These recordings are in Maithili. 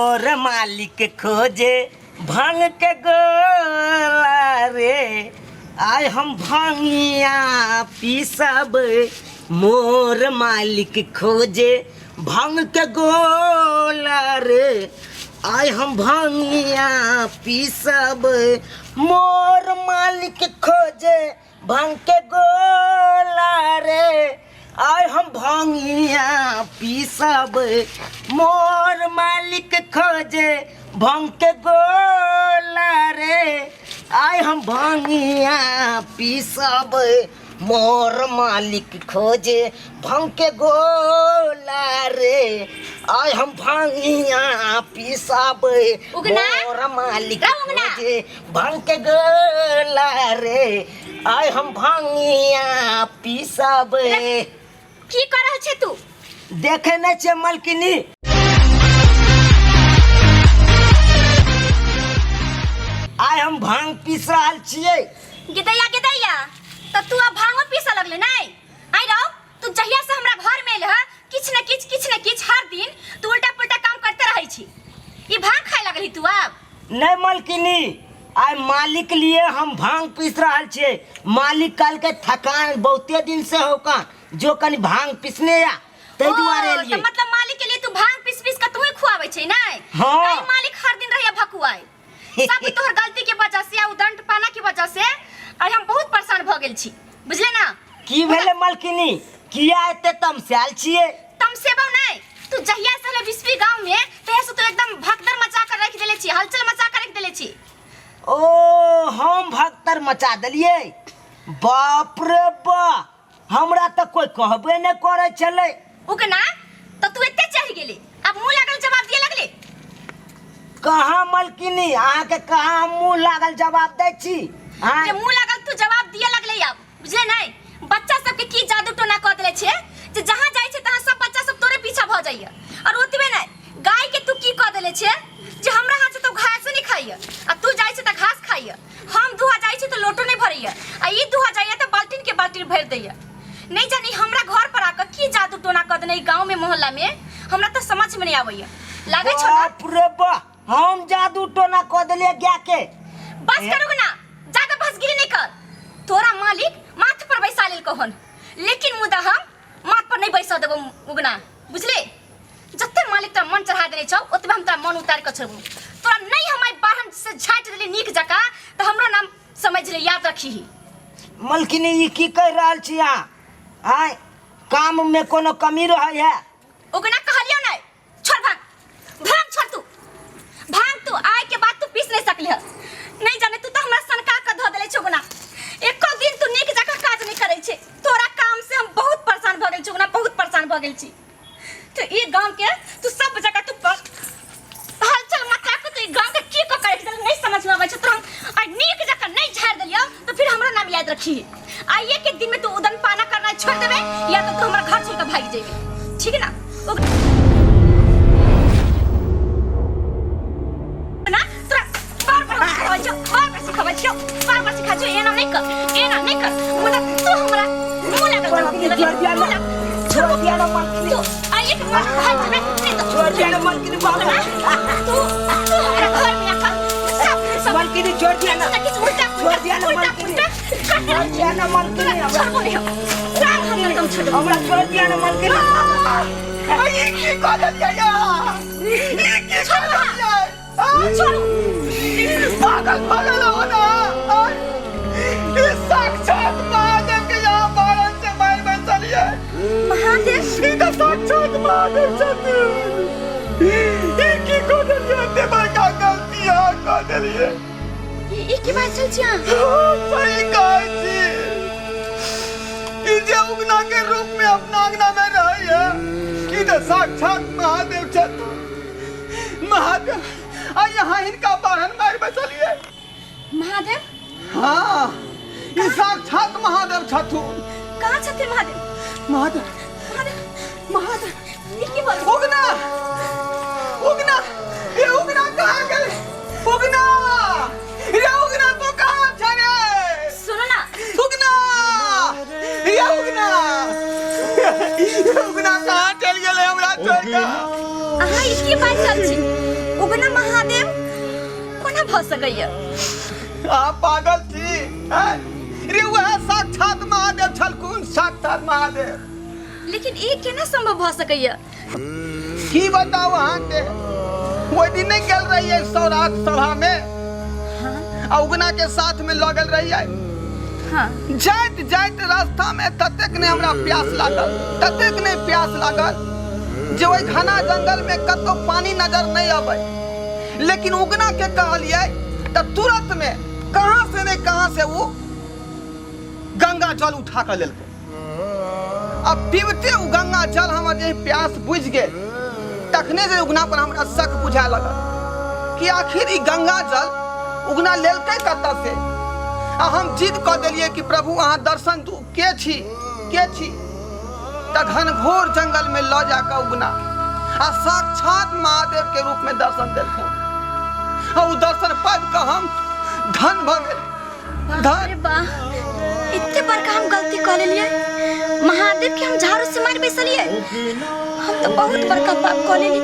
मोर मालिक खोजे भांग के गोला रे, आय हम भांगिया पीसब। मोर मालिक खोजे भांग के गोला रे, आय हम भांगिया पीसब। मोर मालिक खोजे भांग के गोला रे, आय हम भांगिया पीसब। मोर मालिक खोजे भांग के गोला रे, आय हम भांगिया पीसब। मोर मालिक खोजे भांग के गोला रे, आय हम भांगिया पीसब। उगना? मोर मालिक रा उगना? खोजे भांग के गोला रे, आय हम भांगिया पीसब। की कर रहल छे तू? देखे नहीं छे मलकिनी, आय हम भांग पीस रहल छियै। गिदैया गिदैया, त तू अब भांगो पीसऽ लगले नहीं? आई रहो तू, जहिया से हमरा घर में एले ह, किछ न किछ किछ न किछ हर दिन तू उल्टा पुल्टा काम करते रहै छी। ई भांग खाए लगली तू अब? नहीं मलकिनी, आय मालिक लिए हम भांग पीस रहल छियै। मालिक कल के थकान बहुते दिन से हो का जो कनी भांग पीसने या ताहि दुआरे ओ, एलियै। त मतलब मालिक के लिए तू भांग पीस पीस के तू ही खुआबै छै नहीं? हाँ। तै मालिक हर दिन रहैया भकुआए। सब तोहर गलती के वजह से आ उदंड पाना के वजह से आइ हम बहुत परेशान भ गेल छी, बुझले ना? की भेलै मलकिनी, किया एते तमसायल छियै? तमसेबौ नहीं। तू जहिया से हले बिस्फी गांव में, तहिया से तू एकदम भगदड़ मचा कर रख देले छी, हलचल मचा कर रख देले छी। ओ, हम भगदड़ मचा देलियै? बाप रे बा, हमरा तऽ कोई कहबे नहि करै छलै। उगना, तऽ तू एते चढ़ि गेली, आब मुँह लागल जवाब दिए लगले। कहाँ मलकिनी, अहाँके कहाँ हम मुँह लागल जवाब दै छी? आँय? जे मुँह लागल तू जवाब दिए लगले आब, बुझले नहीं? बच्चा सबके की जादू टोना कऽ देले छे जे जहाँ जाइ छे तहाँ सब बच्चा सब तोरे पीछा भऽ जाइए। और ओतबे नहीं, गाय के तू की कऽ देले छे जे हमरा हाथ से तो घास नहीं खाइए, आ तू जाइ छे तऽ घास खाइए। हम दुहा जाइ छी तऽ लोटो नहि भरैया, आ ई दुहा जाइया तऽ बाल्टीन के बाल्टीन भरि दैया। नहीं जानी हमरा घर पर आकर की जादू टोना कऽ देने गांव में मोहल्ला में, हमरा तऽ समझ में नहीं आबैया। लागै छौ ना? बाप रे बा, हम जादू टोना कऽ देलियै गाय के? बस करू ना, ज्यादा बसगिरी नहीं कर। तोरा मालिक माथ पर बैसा लेल कहन, लेकिन मुदा हम माथ पर नहीं बैसा देबो उगना, बुझले? जते मालिक तोरा मन चढ़ा देने छौ ओतबे हम तोरा मन उतार के छोड़बो। तोरा नहीं हम आई बाहन से झाँटि देली नीक जकाँ तऽ हमरो नाम समझ ले, याद रखी। मलकिनी, ई की कहि रहल छी अहाँ? आँय, काम में कोनो कमी रहै है? उगना, कहलियो नहीं, छोड़ भांग, भांग छोड़ तू, भांग तू आय के बाद तू पीस नहीं सकली हस। नहीं जाने तू तो हमरा सनका के धऽ देले छौ उगना। एको दिन तू नीक जकाँ काज नहीं करै छे। तोरा काम से हम बहुत परेशान भऽ गेल छी उगना, बहुत परेशान भऽ गेल छी। तो ई गांव के तू सब जगह तू हलचल मचा के तू ई गांव के की क कर देल नहीं समझ में आबै छै तोरा। हम आ नीक जकाँ नहीं झाड़ देलियौ तो फिर हमरा नाम याद रखी। आ एक एक दिन में तू उदन पाना करना छोड़ देबे या तो तू हमरा घर छोड़ के भाग जेबे, ठीक है ना? ना तोरा बार बार हम सिखाबै छियौ, बार बार सिखाबै छियौ, बार बार सिखाबै छियौ, एना नहि कर, एना नहि कर, मुदा तू हमरा मुँह लागल जवाब दिअ लगले, छोड़ दिया ना। मुँह लागल। छोड़ दिया ना मलकिनी। तू आ एक बार भाग जेबे, नहीं तो छोड़ दिया ना मलकिनी, बाप रे। तू तू हमरा घर में आकर सब सब मलकिनी, छोड़ दिया ना। किछु उल्टा छोड़ दिया ना उल्टा मलकिनी। पुल्टा करते छोड़ दिया ना मलकिनी, हमरा। छोड़बो नहीं हम। सब हम एकदम छोड़बो। हमरा छोड़ दिया ना मलकिनी। ई की कऽ देलियै या? ई की कऽ देलियै? छोड़ू। पागल भऽ गेल हो ना? ई साक्षात महादेव के यहाँ बारन से मारि बैसलियै। महादेव? ई तऽ साक्षात महादेव छथिन। ई की कऽ देलियै? एते बड़का गलती अहाँ कऽ देलियै। ई की बात चल छी अहाँ? सही कहै छी। ई जे उगना के रूप में अपना अंगना में रहैया, ई तऽ साक्षात महादेव छथिन। महादेव, आ यहाँ हिनका बारहन मारि बैसलियै। महादेव? हाँ, ई साक्षात महादेव छथुन। कहाँ छथिन महादेव? महादेव, महादेव, महादेव। ई की बोल? उगना, उगना, ये उगना कहाँ गेल? उगना, ये उगना तू कहाँ छ रे? सुनो ना। उगना, ये उगना, ये उगना कहाँ चल गेलै हमरा छोड़ कऽ? अहाँ ई की बात चल छी? उगना महादेव कोना भऽ सकैया? अहाँ पागल छी हैं? रे वएह साक्षात महादेव छलखुन, साक्षात महादेव। लेकिन ई केना संभव भऽ सकैया? की बताउ अहाँके, ओहि दिन नहि गेल रहियै सौराठ सभा में? आ उगना के साथ में लऽ गेल रहियै। हाँ। जाइत जाइत रास्ता में ततेक नहि हमरा प्यास लागल, ततेक नहि प्यास लागल जे ओहि घना जंगल में कतौ पानी नजर नहि अबै। लेकिन उगना के कहलियै तऽ तुरंत में कहाँ से नहीं कहाँ से वो गंगा जल उठा कऽ लेलकै। आ पीबते ओ गंगा जल हमर जे प्यास बुझि गेल, तखने जे उगना पर हमरा शक बुझाय लगल कि आखिर ई गंगा जल उगना लेलकै कतऽ से। आ हम जिद कऽ देलियै कि प्रभु अहाँ दर्शन दू, के छी के छी। तऽ घनघोर जंगल में लऽ जाकऽ उगना आ साक्षात महादेव के रूप में दर्शन देलखिन। आ ओ दर्शन पाबि कऽ हम धन भऽ गेल। बाप रे बा, एते बड़का हम गलती कऽ लेलियै। महादेव के हम झाड़ू से मारि बैसलियै। हम तऽ बहुत बड़का पाप कऽ लेली।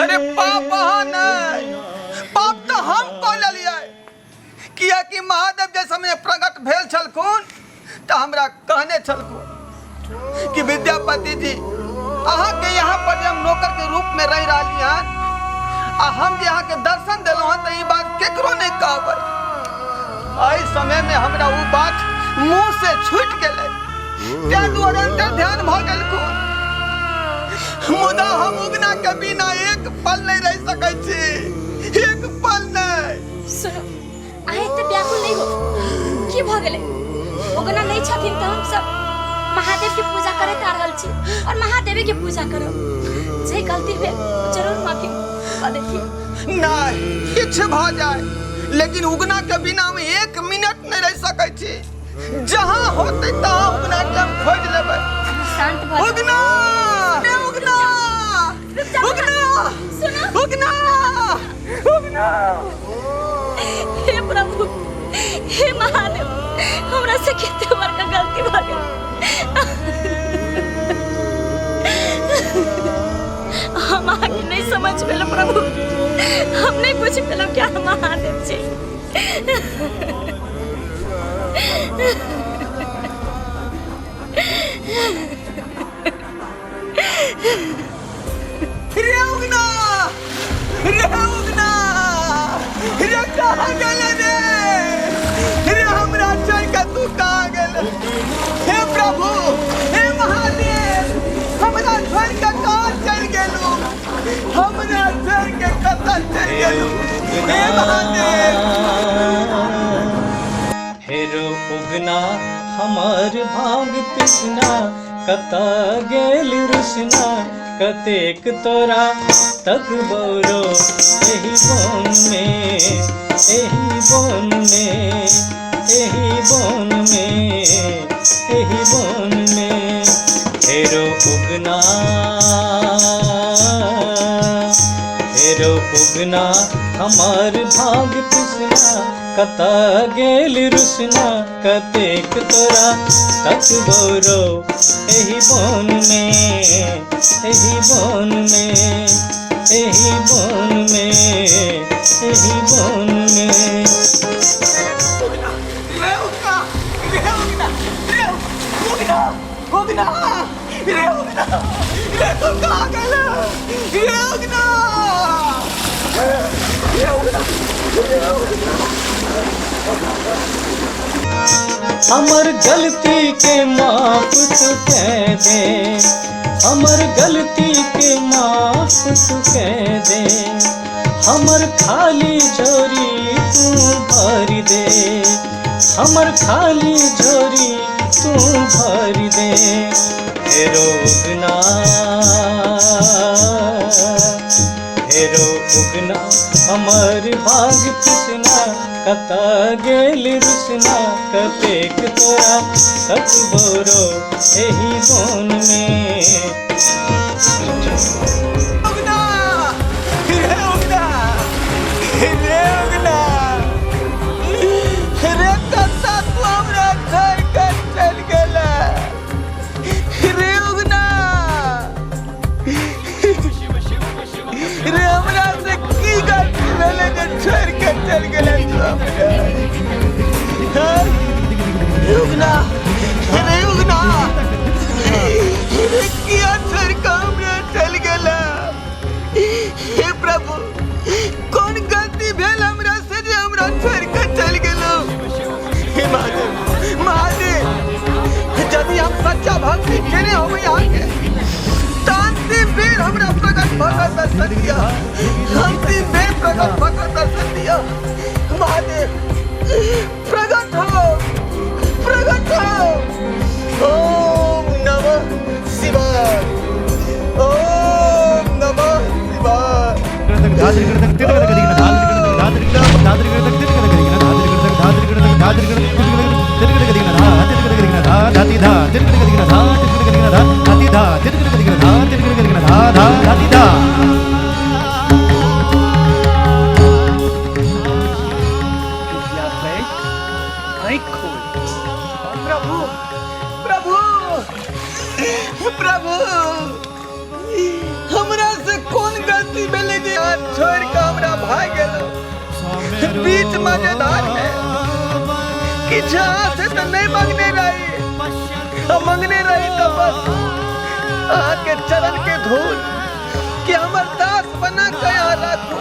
अरे पाप अहाँ नहि, पाप तऽ हम कऽ लेलियै। कियाकि महादेव जे समय प्रकट भेल छलखुन तऽ हमरा कहने छलखुन कि विद्यापति जी अहाँके यहाँ पर जे हम नौकर के रूप में रहि रहली हन आ हम जे अहाँके दर्शन देलहुँ हन तऽ ई बात केकरो नहि कहबै। एहि समय में हमरा ओ बात मुँह से छूटि गेलै, ताहि दुआरे अंतर ध्यान भऽ गेलखुन। मुदा हम उगना के बिना एक पल नहि रहि सकै छी, एक पल नहि। सुनू, अहाँ एते व्याकुल नहि हो। की भऽ गेलै? उगना नहि छथिन तऽ हम सब महादेव के पूजा करैत आ रहल छी और महादेवे के पूजा करब। जे गलती भेल जरूर माफी कऽ देथिन। नहि, किछु भऽ जाय लेकिन उगना के बिना हम एक मिनट नहि रहि सकै छी। जहाँ होतै तहाँ उगना के हम खोजि लेबै। शांत भऽ जाउ। उगना, ए उगना, रुक जाउ। उगना, सुनू। उगना, उगना। हे प्रभु, हे महादेव, हमरा से कते बड़का गलती भऽ गेल। हम अहाँके नहि समझ पेलहुँ प्रभु, हम नहि बुझि पेलहुँ कि अहाँ महादेव छी। रे उगना, रे उगना, रे कहाँ गेले रे? रे हमरा छोड़ के तू कहाँ गेले? हे प्रभु, हे महादेव, हमरा छोड़ के कहाँ चलि गेलू? हमरा छोड़ के कतऽ चलि गेलू? हे महादेव। हेरो उगना हमर भांग पिसना, कतऽ गेल रुसना, कतेक तोरा तकबौ एहि वन में, एहि वन में, एहि वन में, एहि वन में। हेरो उगना, हेरो उगना हमर भाग पिसना, कतऽ गेल रुसना, कतेक तोरा तकबौ रो एहि वन में, एहि वन में, एहि वन में, एहि वन में। रे उगना, रे उगना, रे उगना, उगना, रे उगना, रे तू कहाँ गेले? रे उगना, रे उगना, रे उगना। हमर गलती के माफ तू कह दे, हमर गलती के माफ तू कह दे, हमर खाली झोरी तू भर दे, हमर खाली झोरी तू भर दे। हेरो उगना, हेरो उगना हमर भाग पिसना, कतऽ गेल रुसना, कतेक तोरा तकबौ रो एहि वन में। उगना, रे उगना, रे उगना, रे कतऽ तू हमरा छोड़ि कऽ चलि गेले? रे उगना, रे हमरा से भेलै जे छोड़ि के चलि गेलै तू हमरा? हाँ? उगना, रे उगना, रे किया छोड़ि के हमरा चलि गेला? हे प्रभु, कोन गलती भेल हमरा से जे हमरा छोड़ि के चलि गेलो? हे महादेव, महादेव, यदि हम सच्चा भक्ति केने होबै अहाँके, तऽ अंतिम बेर हमरा प्रकट भऽ कऽ दर्शन दिअ, अंतिम बेर प्रकट भऽ कऽ दर्शन दिअ। महादेव, प्रकट हो, प्रकट हो। ओम नमः शिवाय, ओम नमः शिवाय। विद्यापति, आँखि खोल। प्रभु, प्रभु, प्रभु, हमरा से कोन गलती भेलै जे अहाँ छोड़ि कऽ हमरा भागि गेलहुँ बीच मजेदार में? किछु अहाँ से तऽ नहि मंगने रही, आ मंगने रही तऽ बस अहाँके चरण के धूल, कि हमर दास बना कऽ अहाँ राखू,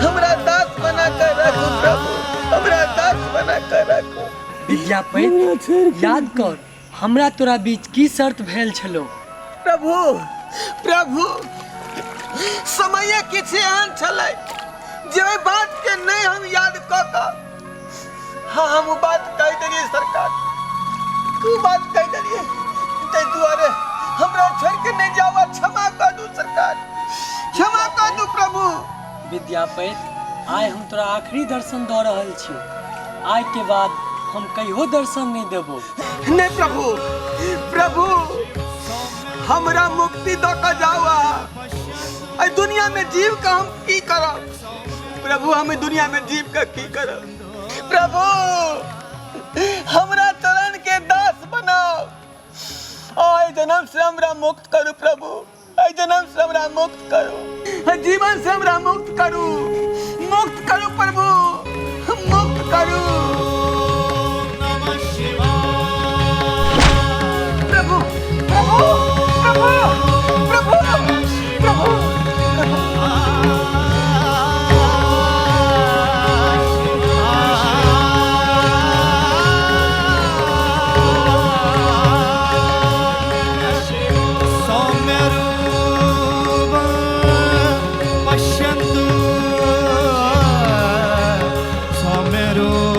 हमरा दास बना कऽ राखू प्रभु, हमरा दास बना कऽ राखू। विद्यापति, याद कर हमरा तोरा बीच की शर्त भेल छलो। प्रभु, प्रभु, समय किछु एहन छलै जे ओहि बात के नहि हम याद कऽ कऽ, हाँ, हम ओ बात कहि देलियै सरकार, ओ बात कहि देलियै, ताहि दुआरे हमरा छोड़ि के नहि जाउ आ क्षमा कऽ दू सरकार, क्षमा कऽ दू प्रभु। विद्यापति, आइ हम तोरा आखिरी दर्शन दऽ रहल छी, आइ के बाद हम कहियो दर्शन नहि देबो। नहि प्रभु, प्रभु, हमरा मुक्ति दऽ कऽ जाउ अहाँ। एहि दुनिया में जीव के हम की करब प्रभु, हम एहि दुनिया में जीव के की करब प्रभु? हमरा चरण के दास बनाओ, एहि जन्म से हमरा मुक्त करू प्रभु, एहि जन्म से हमरा मुक्त करू, एहि जीवन से हमरा मुक्त करू, मुक्त करू प्रभु, मुक्त करू। प्रभु, प्रभु, प्रभु, प्रभु, प्रभु, प्रभु। पश्यन्तु सौम्यरूपं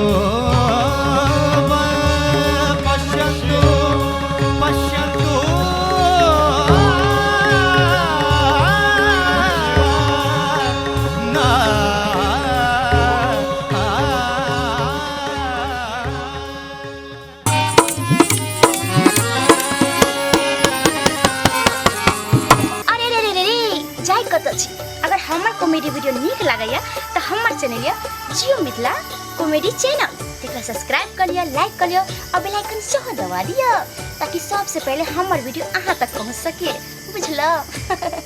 पश्यन्तु, पश्यन्तु। ना। अरे रे रे रे रे, जाय कतऽ छी? अगर हमर कॉमेडी वीडियो नीक लागैया तऽ हमर चैनल यऽ जियो मिथिला कॉमेडी चैनल, तेकरा सब्सक्राइब कऽ लिअ, लाइक कऽ लिअ आ बेल आइकन सेहो दबा दिअ, ताकि सबसे पहिले हमर वीडियो अहाँ तक पहुँच सके। बुझलहुँ?